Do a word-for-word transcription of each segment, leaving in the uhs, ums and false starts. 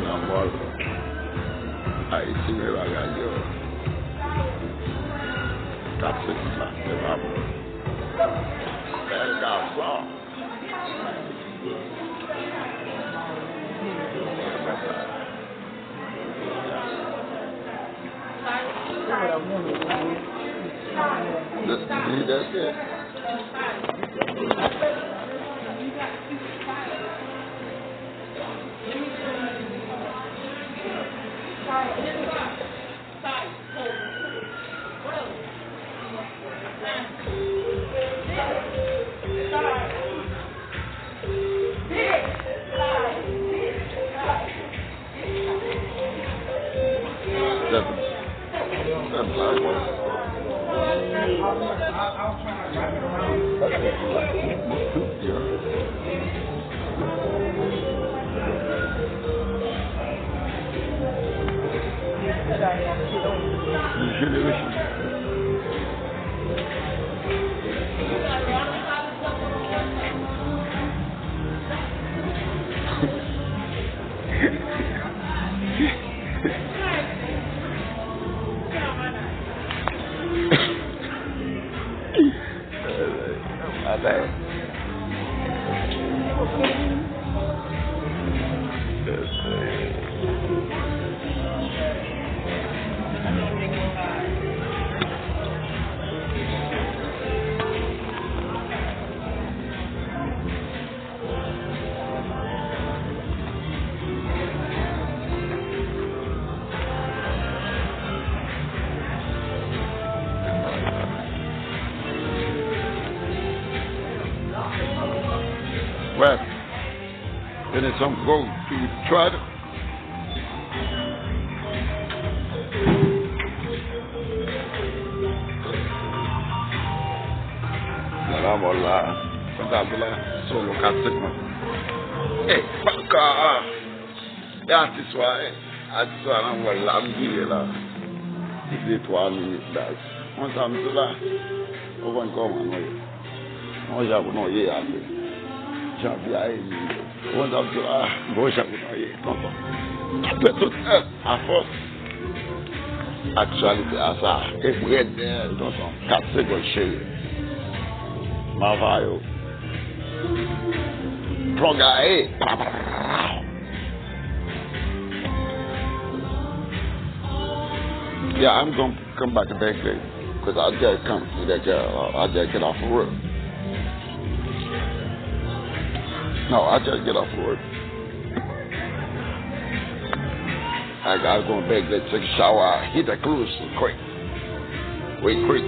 Nan mòl Ayiti, men bagay yo. Kat sèt la, se pa bon. Bèl gason. Well, then it's some go to try to Nan la mò la, konsa pou la, solo kat senkant. Ey, paka! E atis wa, e atis wa nan wòl la, m vire la. Li de twa minit la. Konsa m di la, ou konn kòman nou ye. Bon jan pou nou ye apre. Janvye a vini. Bon jan pou, ah, bon jan pou nou ye, tonton. Apre tout, eh, afòs aktyalite a sa, e m rèd dèyè l, tonton. Kat segonn, cheri. Mava yo. Plongaye. Yeah, I'm gonna come back and back there. Because I just come to that job. I just get off of work. No, I just get off of work. I gotta go in bed, let's take a shower, hit the clothes quick. Wait, quick.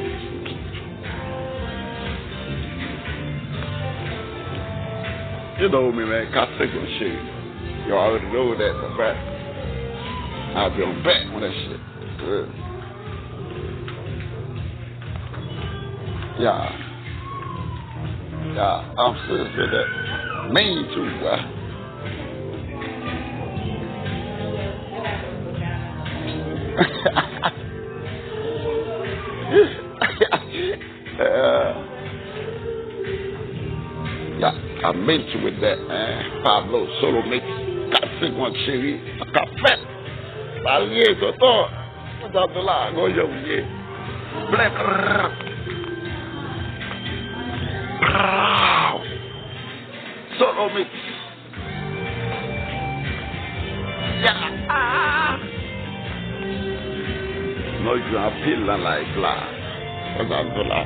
You know me, man. Kat segonn, cheri. You already know that, but I'll be on back on that shit. Yeah. Yeah. Yeah, I'm serious with that. Me too, boy. Yeah. Yeah, I meant you with that, man. Pablo, solo mix, kat segonn, cheri, sa k ap fèt. Sa l ye, tonton. Konsa tou la, gon jan w ye. Blè, prrrr. Prrrr. Solo mix. Ya, ah. Nou jwe anpil nan live la. Konsa m di w la.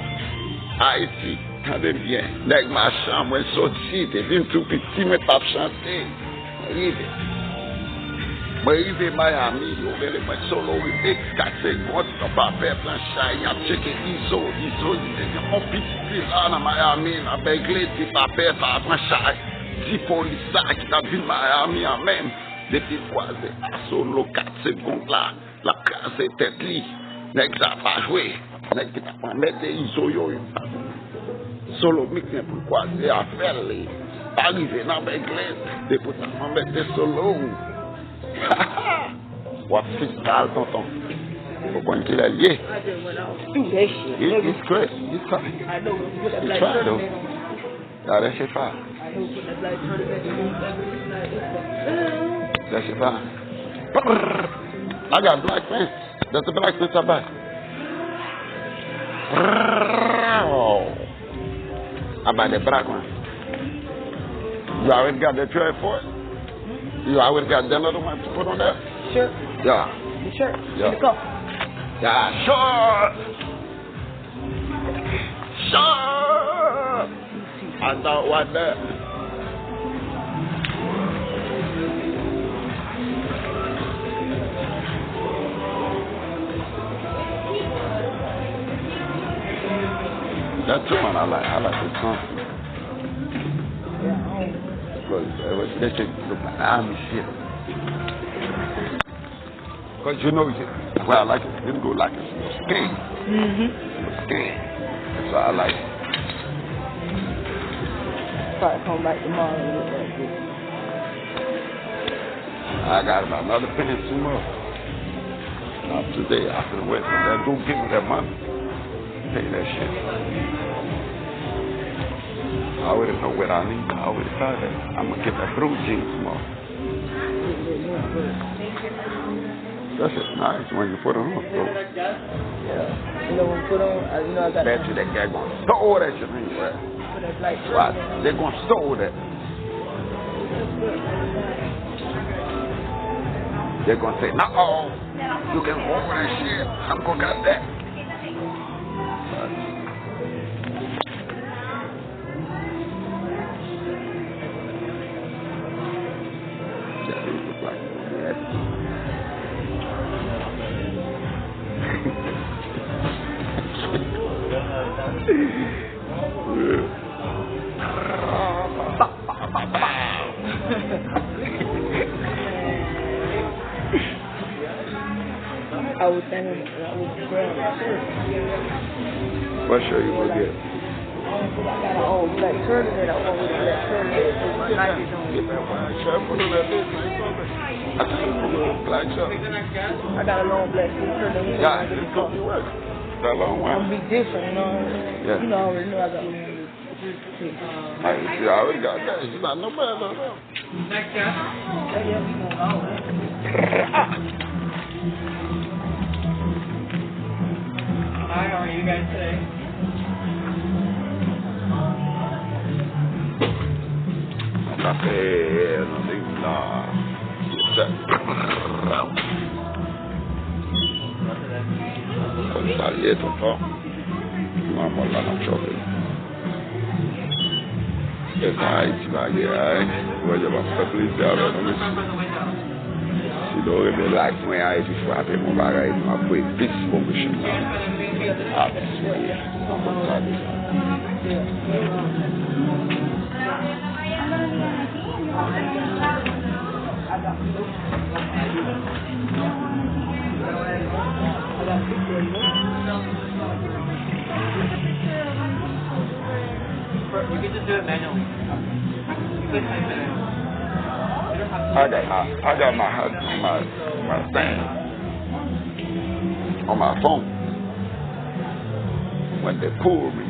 Ayiti, tande m byen. Nèg machan, mwen soti, depi m tou piti, mwen t ap chante. Mwen rive. Mwen rive Miami, yo rele mwen solo remix, kat segonn, yon pa pè pran chay, y ap tcheke Izo, Izo, li te gen yon pitit vila nan Miami, nan Bègle, di pa pè sa pran chay. Di polis sa ki t ap vin Miami an menm, depi l kwaze a solo kat segonn la, l ap kraze tèt li. Nèg sa pa jwe. Nèg ki t ap anmède Izo yo, yo pa konn. Solo mix gen pou l kwaze afè l, li pa rive nan Bègle, depi w t ap anmède solo. W ap fiskal, tonton. Ou konn kilè l ye? He, he's crazy. He's trying. He try though. Gade Shefa. Gade Shefa. I got black pants. That's the black pants I buy. I buy the black one. You already got the tray for it? You already got the other one to put on there? Sure. Yeah. You sure? Yeah. In the cup. Yeah, sure. Sure. I thought what that. That too, man, I like. I like the tongue. Because uh, that shit look like I'm shit. Because you know, you, well, I like it. Them go like it's skin. Mm-hmm. Skin. That's what I like. Probably come back tomorrow and look like this. I got about another penny tomorrow. Not today. I could have went for that. Go give me that money. Pay that shit. I already know what I need. I already got it. I'm gonna get that blue jeans tomorrow. That shit nice when you put it on, though. Yeah. You know, when put on, uh, you know, I got Bet you that guy gonna store that shit anywhere. What? They gonna store that. They gonna say, no, you can hold that shit. I'm gonna got that. I was standing, I was growing. What shirt you gonna get? I got an old black shirt that I want with a black shirt that my Nike on. Get that white shirt, put on that big thing. I think you put on a black shirt. I got a long black t-shirt that we Yeah, it's gonna be work. That long one. I'm gonna be different, you know. Yeah. You know, I already know I got long. I, I already got that. You not nobody, no, no. Hi, how are you guys today? Sa fè nan liv la. Konn sa l ye, tonton. Manman la nan chòke. E sa Ayiti bagay, ay. Wè, yo pa fè plezi avè nou, mesye. Si nou rete like mwen a epi frape m yon bagay, m ap voye plis bon mesye. A plis mwen ye. Mwen konn sa deja. You can just do it manually. You click like that. I got my, I got my, my, my thing on my phone. When they pull me,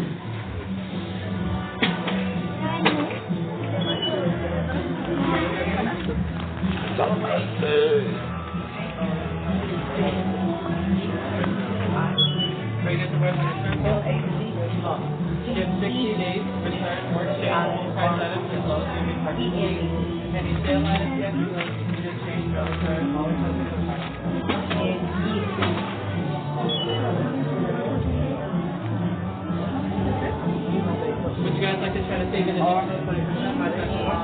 Would you guys like to try to save an additional twenty percent by sending one?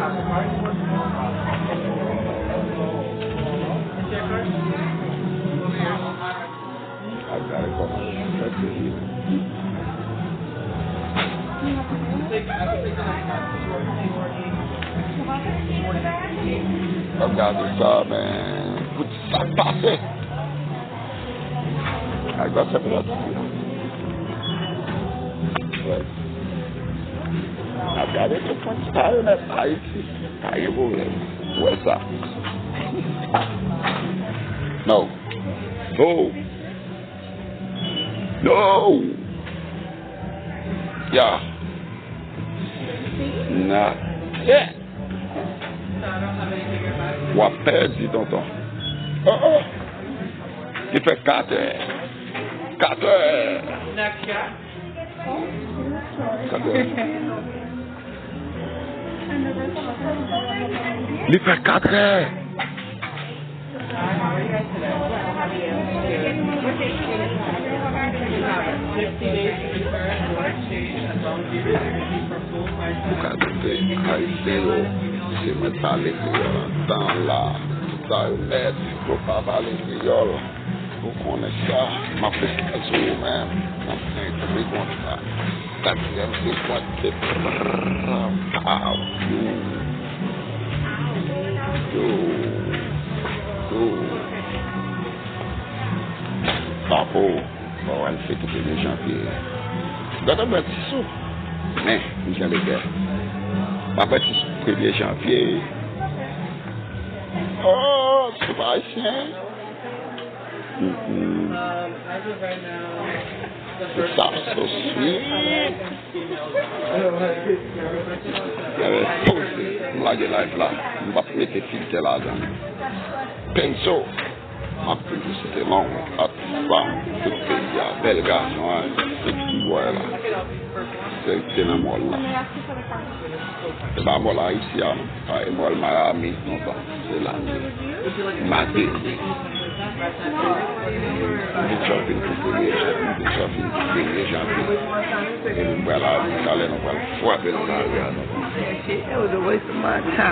I got it from my perspective. Gade sa, men. Kout sa k pase. Ay, sa se pou la. Wè. N ap gade tout moun ki pa remèt Ayiti. Pa gen pwoblèm. Wè sa. No. Oh! No! Yeah! Not yet! W ap pèdi, tonton. Oh, oh! Li fè katè. Katè. Katè. Li fè katrè. Ou ka tande Ayisyen yo, se mwen pale kreyòl antan la. Tout sa yo nèt, yo pa pale kreyòl. Ou konnen sa, m ap fè sou ou menm. M ap fè konsa. Katriyèm sekans se pa w. Yo. Yo. Yo. Chapo. Bon, wè, se ki premye janvye. Gade mwen ti sou. Men, m jan de kè. M ap fè ti sou premye janvye. Oh, se pa ayisyen. Mm-mm. Se sa, so sweet. Gade, poze. M lage live la. M p ap mete filtè ladan. Penso. M ap felisite long atis la, tout peyi a, bèl gason an, se ki bòy la. Se te nan mòl la. Se pa mòl Ayiti a, non. Ay, mòl Miami, non, pa. Se la. Maten, wi. Vin chòpin pou premye jan, vin chòpin pou premye jan, wi. E nou pral ale, talè nou pral frape nan lari a, non. It was a waste of my time.